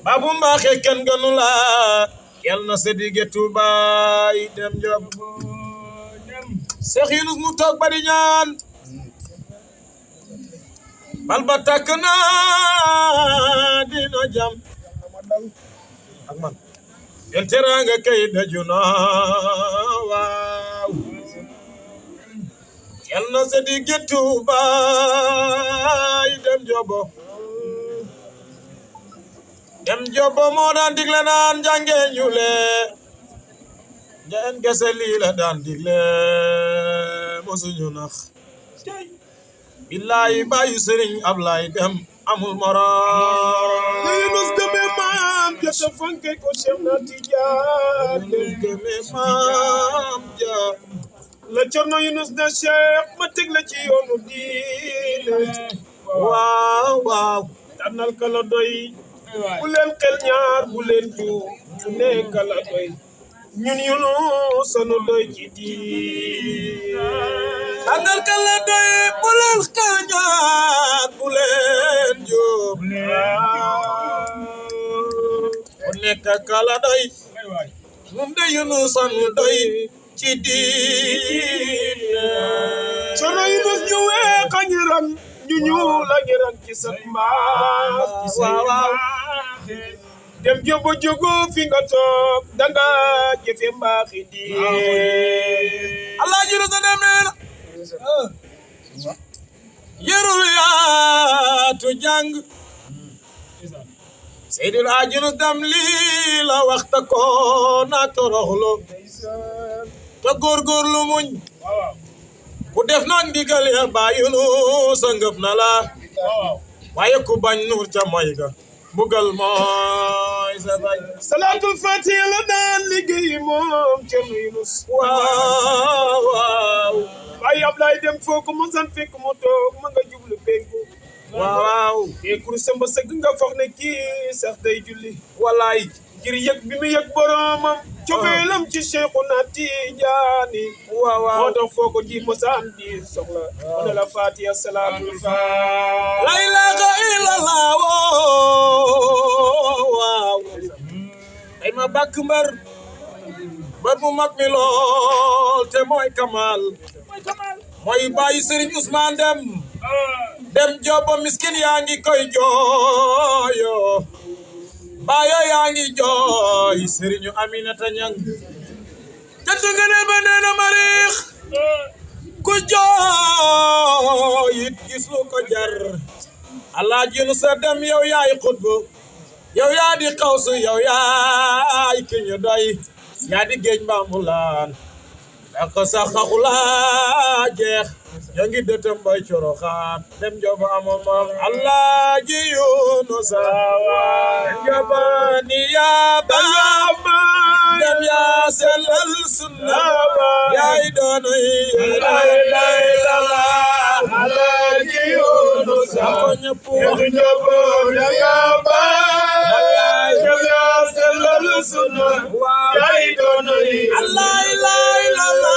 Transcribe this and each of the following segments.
babu mbaaxe kenn gënu la yal na sa dige Tuubaa dem job Cheikh Yunus mu toog bari ñaan bal ba tàkk na dina jam ak man yel teraanga kay daju na waaw yal na sa dige Tuubaa dem jobo dem jobo moo daan digle naan jànge ñule ngeen gese lii la daan digle mosuñu nax billahi bàyyi Sëriñ Ablaay Dem amul morom Yunus gëme maam ja te fonke ko Cheikh na Tijaan Yunus gëme maam ja la Cerno Yunus na Cheikh ma teg la ci yoonu diine waaw waaw tànnal kala doy bu leen xel ñaar bu leen juum ne kala doy ñun Yunus sanu doy ci diine tànnal kala doy bu leen xel ñaar bu leen juum ku nekk kala doy ñun de Yunus sanu doy ci diine Cerno Yunus ñu weex a ngi ran ñu ñuul a ngi ran ci sa maas waaw dem jobo jogo fi nga toog danga jëfe mbaaxi diine Alaaji Yunus dem neena yerul yaatu jàng Seydil Haaji Yunus Dem lii la waxta ko na toroxlo te góorgóorlu muñ ku def nag ndigal ya ba Yunus ngëp na la waaye ku bañ nuur ca moy ga bugal mooy sa bay salaatul fatiha la daan liggéey moom Cerno Yunus waaw waaw waaye Ablaay Dem foo ko mosan fekk mu toog ma nga jublu penku waaw te kur samba sëgg nga foog ne kii sax day julli walaay ngir yëg bi mu yëg boromam cofeelam ci Cheikhuna Tijaani waaw waaw moo tax foo ko di mosaan di soxla mu ne la fatiha salaatul fatiha la ilaha illallah waaw ay ma bàkk mbër mu mag mi lool te mooy Kamal mooy bàyyi Serigne Ousmane Dem jobo miskin yaa ngi koy jooyo bayo yaa ngi jooy Serigne Aminata Ñang jant ngene ba neena mariix ku jooy it gis lu ko jar Alaaji Yunus Dem yow yaay xutbu yow yaa di xawsu yow yaay ki ñu doy yaa di géej Mbambulaan ak sax xaxula jeex ñoo ngi dëtëm bay Coroxaan dem jobo amoon moom Alaaji Yunus dem jobo ni yaa baama dem yaa sellal sunna yaay doonay lay lala Alaaji Yunus dem jobo ni yaa baama dem yaa sellal sunna yaay doonay lay lala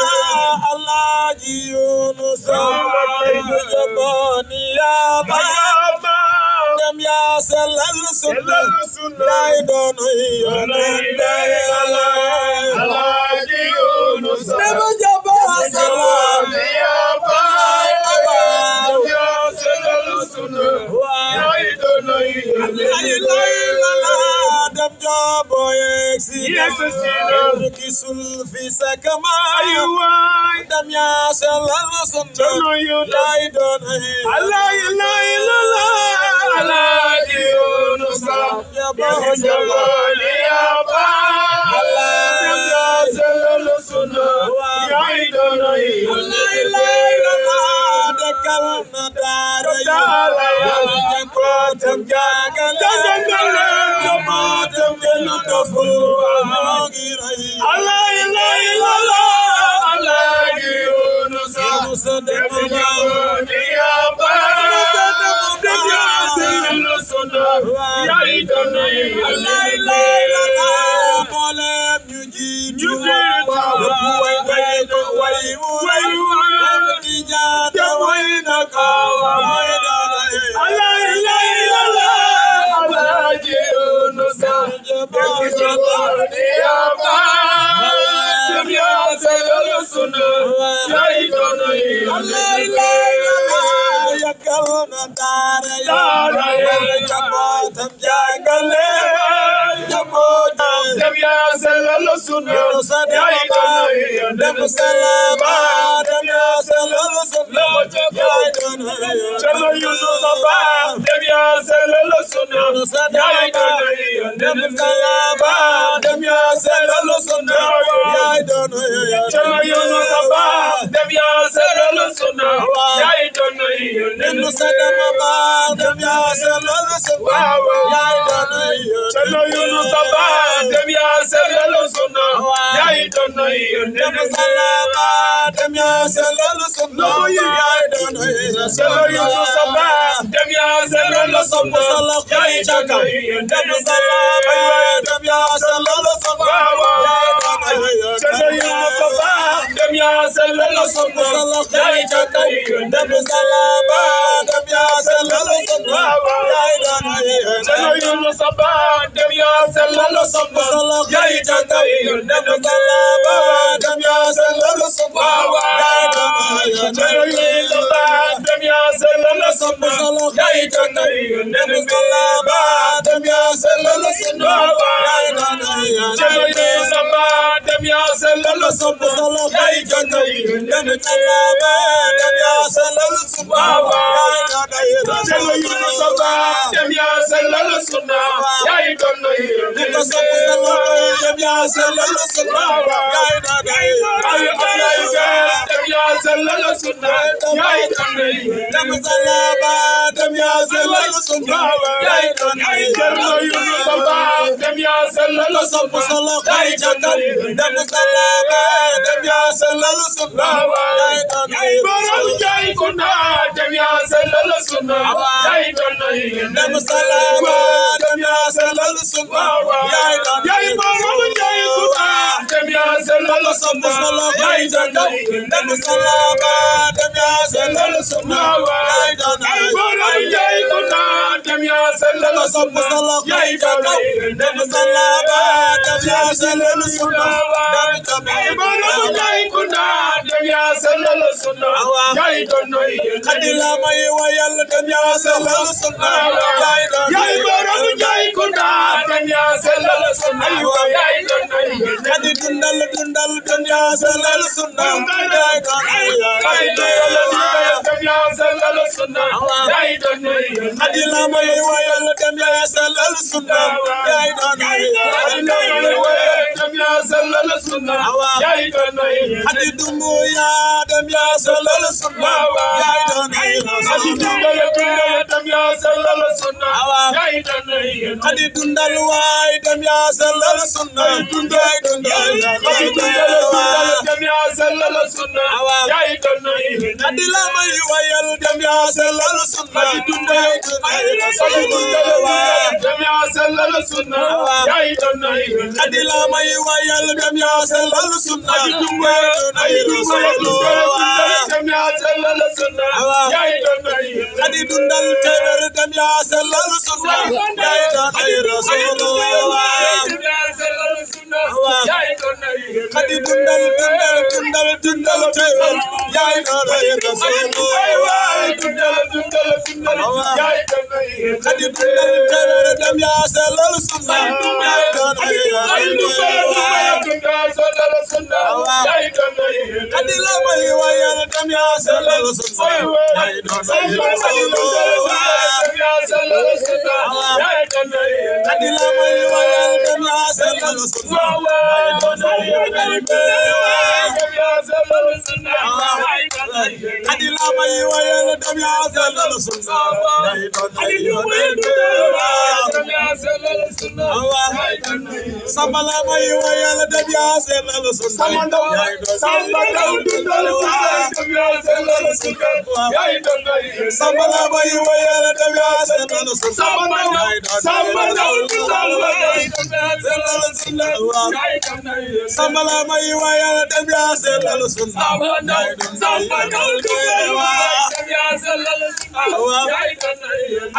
Alaaji Yunus dem jobo ni yaa baama dem yaa sellal sunna yaay doonay Alaaji Yunus dem jobo sellal ni yaa baama dem yaa sellal sunna yaay doonay dem jobo yeksi gisul fi sakama dem yaa sellal sunna yaay doonay Alaaji Yunus dem jobo ni yaa baama dem yaa sellal sunna yaay doonay dekkal na daara jàngootam jàngale jomaatam gënu doful moo ngi rey Alaaji Yunus dem jobo ni yaa baama dem yaa sellal sunna yaay doonay mboolem ñu jiitu way way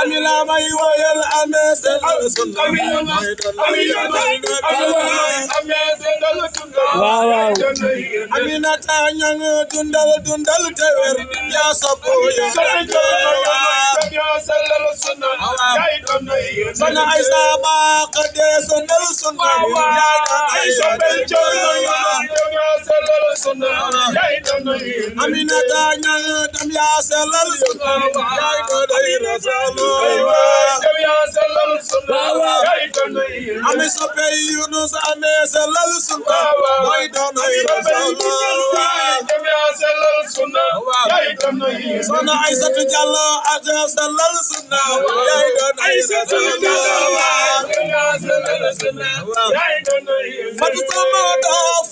amila may woyal amee sellal sunna waaw waaw Aminata ñang dundal tewer yaa sopp ya Soxna Aysa ba xade sondal sunna Aminata ñang dam yaa sellal sunna yaay do day rasulullah Ami soppe Yunus amee sellal sunna mooy doon ay rasulullah Soxna Aysatu Jallo ak sellal sunna yaay doon ay rasulullah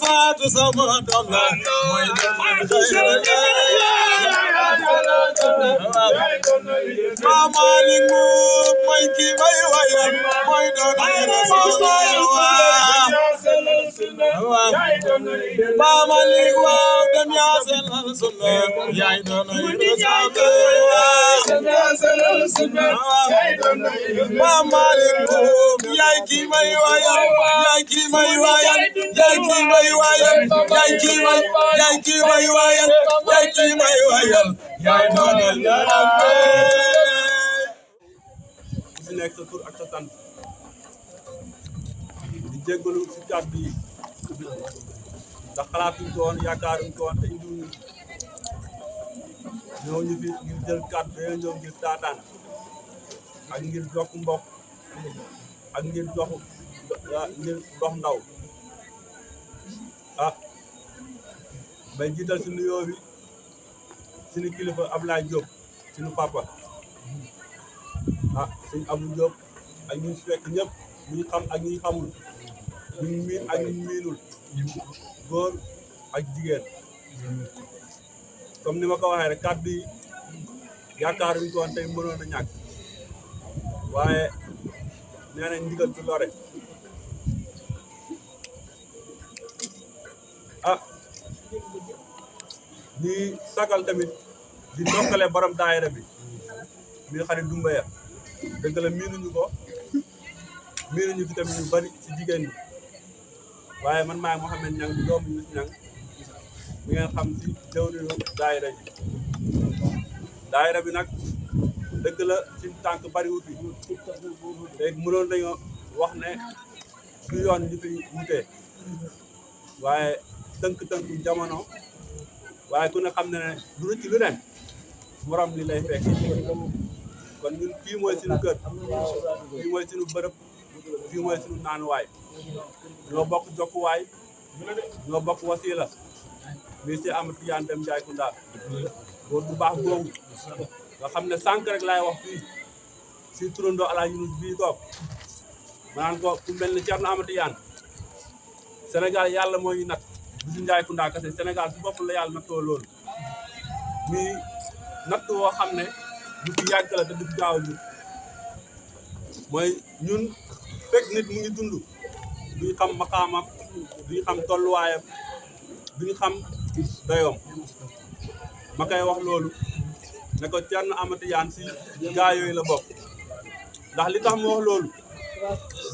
Faatu sama doom la mooy Mamaalik mooy ki may wayal mooy doon ay rasulullah Mamaalik waaw dem yaa sellal sunna yaay doon ay rasulullah Mamaalik yaay ki may wayal yaay ki may wayal yaay ki may wayal yaay ki may wayal yaay ki may wayal yaay doon ay si nekk sa tur ak sa sant di jéggalu si kàddu yi ndax xalaatuñ ko woon yaakaaruñ ko woon te indiwuñu ñëw ñu fi ngir jël kàddu dañoo ñëw ngir taataan ak ngir jokk mbokk ak ngir dox ndaw bay jiital si nuyoo bi suñu kilifa Ablaye Diop suñu papa suñu Abou Diop ak ñu fekk ñëpp ñu xam ak ñi xamul ñu miin ak ñu miinul góor ak jigéen comme ni ma ko waxee rek kàddu yi yaakaaruñ ko woon tey mënoon a ñàkk waaye nee nañ ndigal du lore di sagal tamit di ndokkale borom daayira bi mi xarit Dumbaya dëgg la miinuñu fi tamit ñu bari ci jigéen ñi waaye man maay Mouhamed Niang di doomu Youssou Niang mi ngeen xam ci jawriñu daayira bi nag dëgg la ci tànk bariwu fi léegi mënoon nañoo wax ne du yoon ñu fi wutee waaye tënk-tënku jamono waaye ku ne xam ne lu rëcc lu ne morom li lay fekk kon ñun fii mooy suñu kër fii mooy suñu bërëb fii mooy suñu naanuwaay ñoo bokk jokkuwaay ñoo bokk wasiila mi si Amadou Tidiane Deme Ndiaye Kounda góor bu baax googu nga xam ne sànq rek laay wax fii si turandoo ala Yunus bii toog maanaam ko ku mel ni Thierno Amadou Tidiane Sénégal yàlla moo ñu natt du si Ndiaye Kounda kese Sénégal su bopp la yàlla nattoo loolu mi natt woo xam ne du fi yàgg la te du fi gaaw a jur mooy ñun fekk nit mu ngi dund duñu xam maqaamam duñu xam tolluwaayam duñu xam dayoom ma koy wax loolu ne ko Thierno Amadou Tidiane si gaa yooyu la bokk ndax li tax mu wax loolu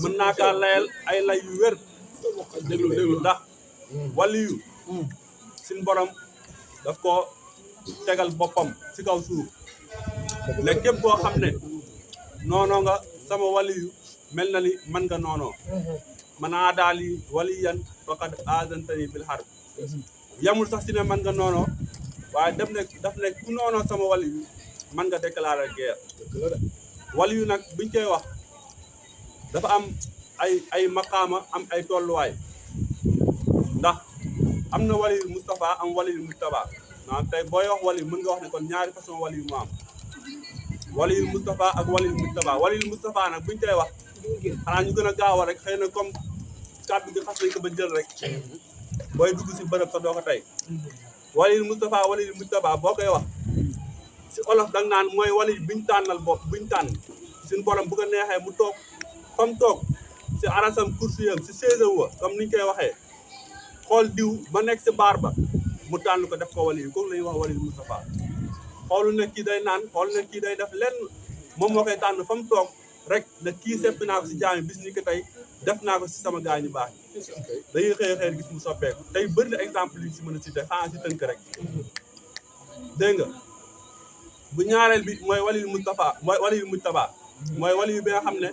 mën naa kaa layal ay lay yu wér déglu ndax waliyu suñ borom daf ko tegal boppam si kaw suuf ne képp koo xam ne noonoo nga sama waliyu mel na ni mën nga noonoo manaa daal yi waliyan faqad aazantani bil harb yamul sax si ne mën nga noonoo waaye daf ne ku noonoo sama waliyu mën nga déclarer guerre waliyu nag buñ koy wax dafa am ay maqaama am ay tolluwaay ndax am na waliyu Moustapha am waliyu Moustapha tey booy wax waliyu mën nga wax ne kon ñaari façon waliyu mu am waliyu Moustapha ak waliyu Moustapha waliyu Moustapha nag buñ koy wax xanaa ñu gën a gaaw rek xëy na comme kàddu gi xas nañ ko ba jël rek booy dugg si bërëb sa doo ko tey waliyu Moustapha waliyu Moustapha boo koy wax si olof dang naan mooy waliyu biñ tànnal bopp buñ tànn suñu borom bu ko neexee mu toog comme toog si arasam kursiyam si saison wa comme niñ koy waxee xool diw ba nekk si baar ba mu tànn ko def ko waliyu kooku la ñuy wax waliyu Moustapha xoolu ne kii day naan xoolu ne kii day def lenn moom moo koy tànn fa mu toog rek ne kii seppi naa ko si jaami bis ni ko tey def naa ko si sama gaañu baax dañuy xëy gis mu soppeeku tey bëri na exemple yi si mën a cité xanaa si tënk rek dégg nga bu ñaareel bi mooy walil mujtaba mooy wali bi nga xam ne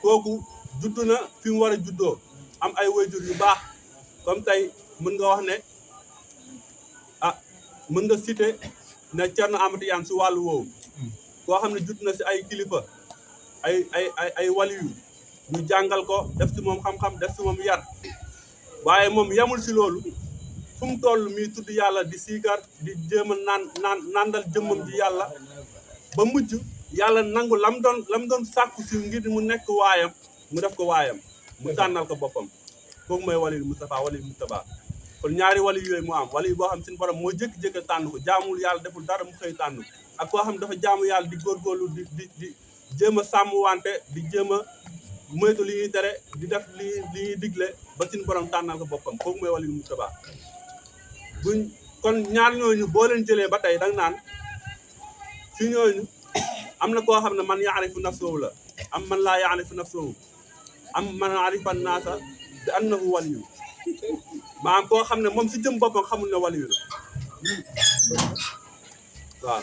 kooku juddu na fi mu war a juddoo am ay wayjur yu baax comme tey mën nga wax ne mën nga cité ne Thierno Amadou Tidiane si wàllu woowu koo xam ne judd na si ay kilifa ay waliyu ñu jàngal ko def si moom xam-xam def si moom yar waaye moom yamul si loolu fu mu toll mii tudd yàlla di siikar di jéem a nandal jëmmam ji yàlla ba mujj yàlla nangu lam doon sàkku si ngir mu nekk waayam mu def ko waayam mu tànnal ko boppam kooku mooy walil Mustafa walil Mujtaba kon ñaari wali yooyu moo am wali boo xam suñu borom moo jékki-jékki tànn ko jaamul yàlla deful dara mu xëy tànn ko ak koo xam dafa jaamu yàlla di góorgóorlu di jéem a sàmm wante di jéem a moytu li ñuy tere di def li ñuy digle ba suñu borom tànnal ko boppam kooku mooy walil Mujtaba kon ñaar ñooñu boo leen jëlee ba tey danga naan si ñooñu am na koo xam ne man yaarifu nafsahu la am man laa yaarifu nafsahu am man yaarifa naasa bi annahu waliyu maanaam koo xam ne moom si jëm boppam xamul ne waliyu la waaw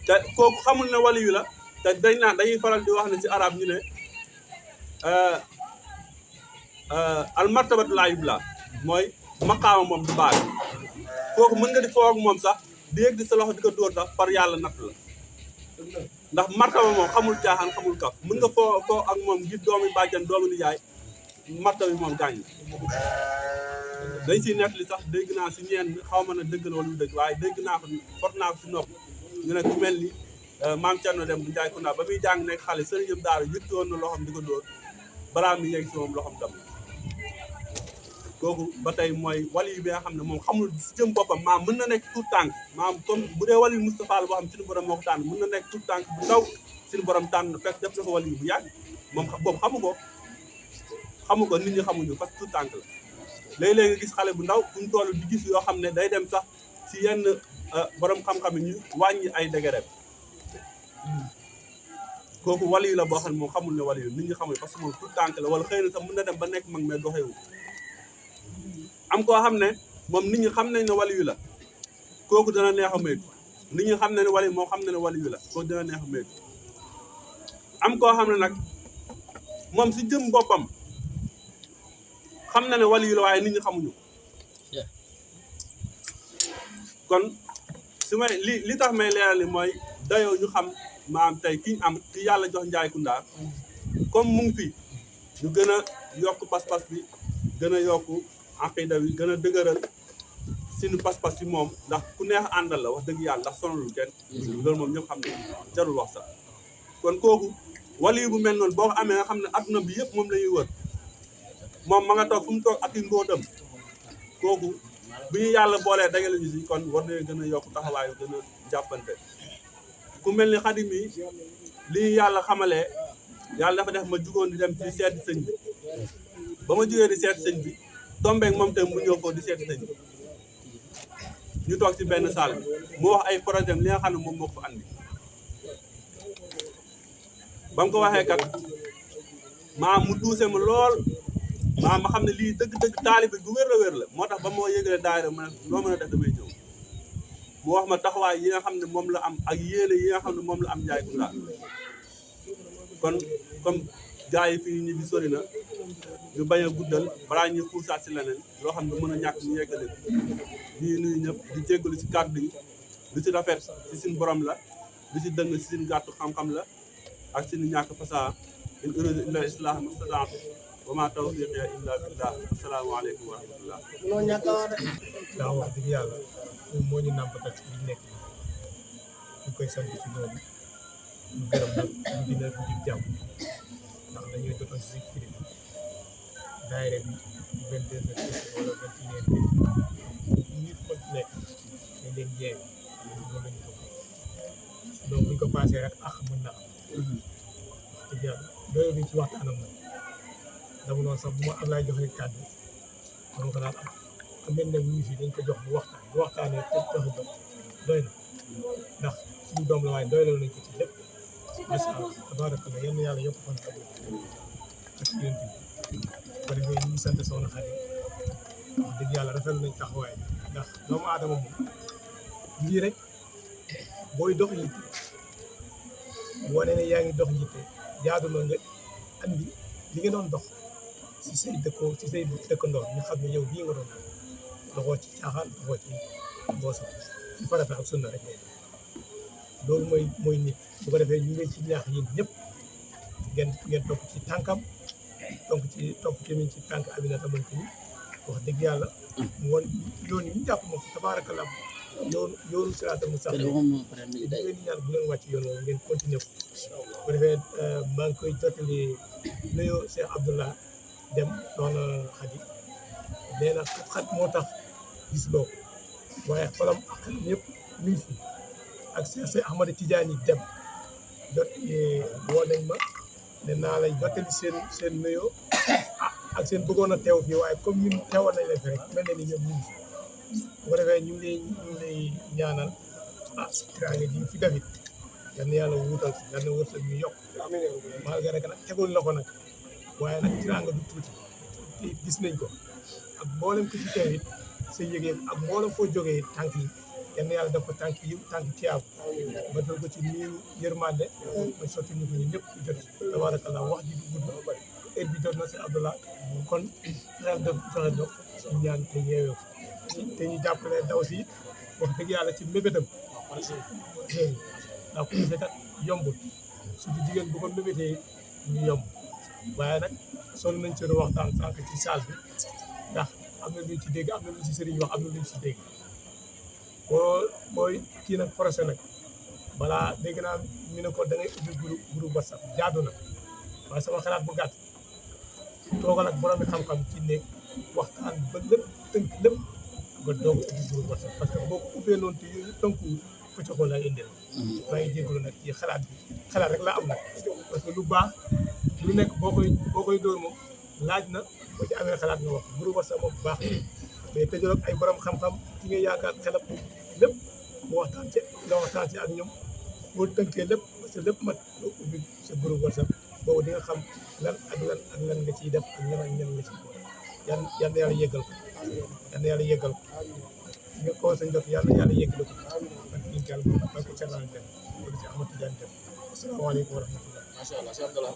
te kooku xamul ne waliyu la te dañuy faral di wax ne si arab ñu ne al martabatu laa yubla mooy maqaama moom du baax kooku mën nga di foo ak moom sax di yëg di sa loxo di ko dóor sax par yàlla natt la ndax martaba moom xamul caaxaan xamul kaf mën nga foo ak moom ngir doomi bàjjan doomi nijaay martaba bi moom gaañ dañ siy nekk li sax dégg naa si ñeen xaw ma ne dëgg la wala lu dëgg waaye dégg naa ko fot naa ko si nopp ñu ne ku mel ni maam Thierno dem bu Njaay Kounda ba muy jàng nekk xale sëriñ yëpp daara yëpp woon na loxoom di ko dóor balaa mi yegg si moom loxoom dam kooku ba tey mooy wali bi nga xam ne moom xamul si jëm boppam maam mën na nekk tout tànk maam comme bu dee wali Moustapha la boo xam suñu borom moo ko tànn mën na nekk tout tànk bu ndaw suñu borom tànn fekk def na ko wali bu yàgg moom boobu xamu ko nit ñi xamuñu parce que tout tànk la léeg-léeg nga gis xale bu ndaw fu mu toll di gis yoo xam ne day dem sax si yenn borom xam-xam yi ñu wàññi ay degré kooku wali la boo xam ne moom xamul ne wali nit ñi xamuñu parce que moom tout tànk la wala xëy na sax mën na dem ba nekk mag mais doxewu am koo xam ne moom nit ñi xam nañ ne wali yu la kooku dana neex a moytu nit ñi xam na ne wali moom xam na ne wali yu la kooku dana neex a moytu am koo xam ne nag moom si jëm boppam xam na ne wali yu la waaye nit ñi xamuñu kon su may li tax may leeral ni mooy dayoo ñu xam maam tey ki am ki yàlla jox Njaay Kounda comme mu ngi fi ñu gën a yokk pas-pas bi gën a yokk aqida bi gën a dëgëral suñu pas-pas ci moom ndax ku neex àndal la wax dëgg yàlla ndax sonalul kenn loolu moom ñëpp xam ne jarul wax sax kon kooku wali bu mel noonu boo ko amee nga xam ne adduna bi yëpp moom la ñuy wër moom ma nga toog fu mu toog ak i mbóotam kooku bu ñu yàlla boolee dagale ñu si kon war nañu gën a yokk taxawaayu gën a jàppante ku mel ni Xadim yi li ñu yàlla xamalee yàlla dafa def ma jugoon di dem ci seeti sëñ bi ba ma jugee di seeti sëñ bi tombeek moom tam mu ñëw foofu di seeti sëñ bi ñu toog ci benn salle bi mu wax ay projet li nga xam ne moom moo ko fa andi ba mu ko waxee kat maam mu tuuse ma lool maam ma xam ne lii dëgg-dëgg taalibe bu wér la wér la moo tax ba moo yëgalee daayira ma ne loo mën a def damay ñëw mu wax ma taxawaay yi nga xam ne moom la am ak yéene yi nga xam ne moom la am Njaay Kounda kon comme gars yi fii ñi bi sori na ñu bañ a guddal balaa ñuy xuusaat si leneen loo xam ne mën a ñàkk ñu yeggale ñii nuyu ñëpp di jéggalu si kàddu yi lu si rafet si suñu borom la lu si dëng si suñu gàttu xam-xam la ak suñu ñàkk fasaa in uriidu illa al-islaaha mastata'tu wa maa tawfiiqii illaa billaah assalaamu aleykum wa rahmatullah daa wax dëgg yàlla moom moo ñu nàmpatal ci li nekk ñu koy sant ci loolu ñu gërëm nag ñu dina di jàmm ndax dañuy jotoon si kilifa daayira bi 22 wala 21 nit ko nekk dañ leen jeew loolu lañu ko donc buñ ko passé rek mën na am wax dëgg yàlla doyo bi ci waxtaanam nag dama noonu sax bu ma Ablaye joxee kàddu dama ko daan am mel ne ñu fi dañ ko jox bu waxtaanee te jox doy na waaye doyloo nañ ko ci lépp macha allah tabarakallah yal na yàlla yokk fan ak yéen ko defee ñu ngi sant soxna Xadi wax dëgg yàlla rafetlu nañ taxawaay ndax doomu aadama moom lii rek booy dox yitte wane ne yaa ngi dox yitte jaadu na nga andi li nga doon dox si say dëkkandoo ñu xam ne yow bii nga doon doxoo ci caaxaan doxoo ci boosa ci farata ak sunna rek loolu mooy nit bu ko defee ñu ngi ci ñaax yéen ñëpp ngeen topp ci tànkam topp ci tànk Aminata Mane ni wax dëgg yàlla mu woon yoon yi ñu jàpp moom fa tabaarakallah yoonu siraatal mustaqiim di leen ñaan bu leen wàcc yoon woowu ngeen continuer ko bu ko defee maa ngi koy jottali nuyoo Cheikh Abdallah dem doona Xadi nee na xat moo tax gis loo waaye xolam ak xelam yëpp mi ngi fi ak Cheikh Ahmada Tidiane dem woo nañ ma ne naa lay jottali seen nuyoo ak seen bëggoon a teew fii waaye comme ñun teewoon nañ leen fi rek mel na ni ñoom ñu ngi fi bu ko defee ñu ngi lay ñaanal tiraange ji fi dafit yal na yàlla wuutal si yal na wërsëg ñu yokk malgré que nag tegul la ko nag waaye nag tiraanga du tuuti te gis nañ ko ak mboolem ko ci teew it sa yëgee ak mboolem foo jógee tànk yi yal na yàlla def ko tànk yi tànk tiyaab ba dal ko ci niiru yërmande ba sotti ñu ko ñu ñëpp jot tabarakallah wax ji du gudd heure bi jot na si Abdallah kon fexeel def fexe dox si ñaan te yeewee te ñu jàppale daw si wax dëgg yàlla ci mébétam ndax ku defee kat yombul surtout jigéen bu ko mébétee ñu yomb waaye nag sonn nañ seen waxtaan sànq ci salle bi ndax am na luñ ci dégg am na luñ ci sëriñ wax am na luñ ci dégg booy kii nag procès nag balaa dégg naa ñu ne ko da ngay ubbi groupe WhatsApp jaadu na waaye sama xalaat bu gàtt toogal ak borom xam-xam ci néeg waxtaan ba lépp tënk lépp nga doog ubbi groupe WhatsApp parce que boo ko ubbee noonu te yooyu tënku pëcc ko lay indil maa ngi jégalu nag ci xalaat rek laa am nag parce que lu baax lu nekk boo koy dóor moom laaj na boo ci amee xalaat nga wax groupe WhatsApp moom baax mais tëjoo ak ay borom xam-xam ci nga yaakaar xelab lépp mu waxtaan ci ak ñoom boo tënkee lépp parce que lépp mat nga ubbi sa groupe WhatsApp boobu di nga xam lan nga ciy def ak ñan nga ciy boole yal na yàlla yeggal ko nga ko sa njot yal na yàlla yeggal ko ak ñu jàll ba ko ca dem wala ci Ahmad Tidiane dem asalaamaaleykum wa rahmatullah. Macha Allah.